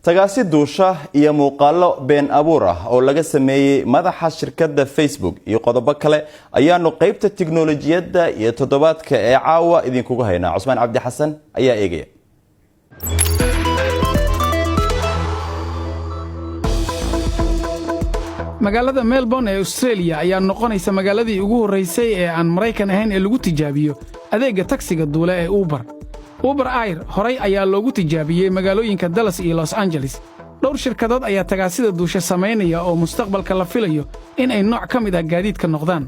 Tagaasi duusha iyo muuqaalo been abuur ah oo laga sameeyey madaxa shirkadda Facebook iyo qodobo kale ayaanu qeybta tiknolojiyadda iyo toddobaadka ee caawa idinkugu haynaa. Cusmaan Cabdi Xasan ayaa eegaya. Magaalada Melbourne ee Australia ayaa noqonaysa magaaladii ugu horraysay ee aan Maraykan ahayn ee lagu tijaabiyo adeegga tagsiga duule ee Uber. Uber Air horay ayaa loogu tijaabiyey magaalooyinka Dallas iyo Los Angeles. Dhowr shirkadood ayaa tagaasida duusha samaynaya oo mustaqbalka la filayo in ay nooc ka mid ah gaadiidka noqdaan.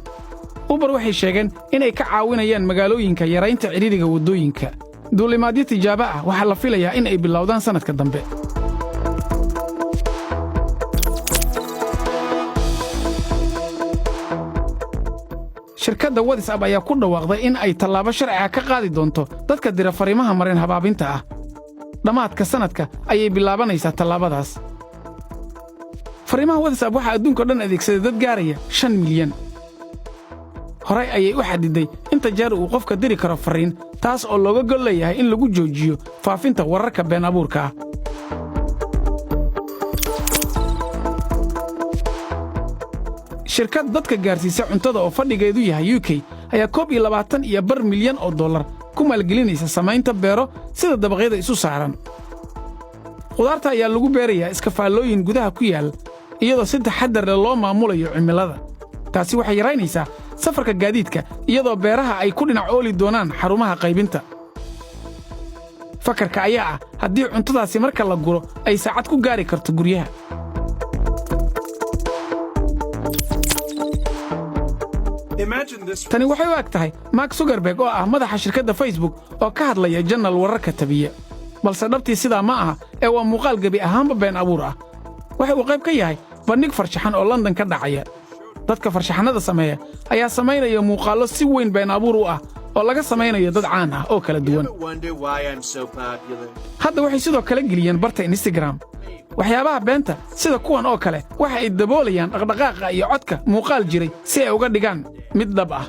Uber waxay sheegeen inay ka caawinayaan magaalooyinka yaraynta cidhiidhiga waddooyinka. Duulimaadyo tijaabo ah waxaa la filayaa in ay bilowdaan sannadka dambe. Shirkadda WhatsApp ayaa ku dhawaaqday in ay tallaabo sharciga ka qaadi doonto dadka dira fariimaha marin habaabinta ah. Dhammaadka sannadka ayay bilaabanaysaa tallaabadaas. Fariimaha WhatsApp waxaa adduunka o dhan adeegsaday dad gaaraya 5 milyan. Horay ayay u xadiday inta jeer uu qofka diri karo farriin, taas oo looga gol leeyahay in lagu joojiyo faafinta wararka been abuurka ah. Shirkad dadka gaarsiisa cuntada oo fadhigeedu yahay UK ayaa 21.5 milyan oo dollar ku maalgelinaysa samaynta beero sida dabaqyada isu saaran. Khudaarta ayaa lagu beerayaa iskafaallooyin gudaha ku yaal, iyadoo si taxaddar leh loo maamulayo cimilada. Taasi waxay yaraynaysaa safarka gaadiidka, iyadoo beeraha ay ku dhinac ooli doonaan xarumaha qaybinta. Fakarka ayaa ah haddii cuntadaasi marka la guro ay saacad ku gaari karto guryaha. Tani waxay u eg tahay Mark Zuckerberg oo ah madaxa shirkadda Facebook oo ka hadlaya channel wararka tabiya, balse dhabtii sidaa ma aha ee waa muuqaal gebi ahaanba been abuur ah. Waxa uu qayb ka yahay bandhig farshaxan oo London ka dhacaya. Dadka farshaxannada sameeya ayaa samaynaya muuqaallo si weyn been abuur u ah oo laga samaynayo dad caan ah oo kala duwan. Hadda waxay sidoo kale geliyeen barta Instagram waxyaabaha beenta sida kuwan oo kale. Waxa ay daboolayaan dhaqdhaqaaqa iyo codka muuqaal jiray si ay uga dhigaan mid dhab ah.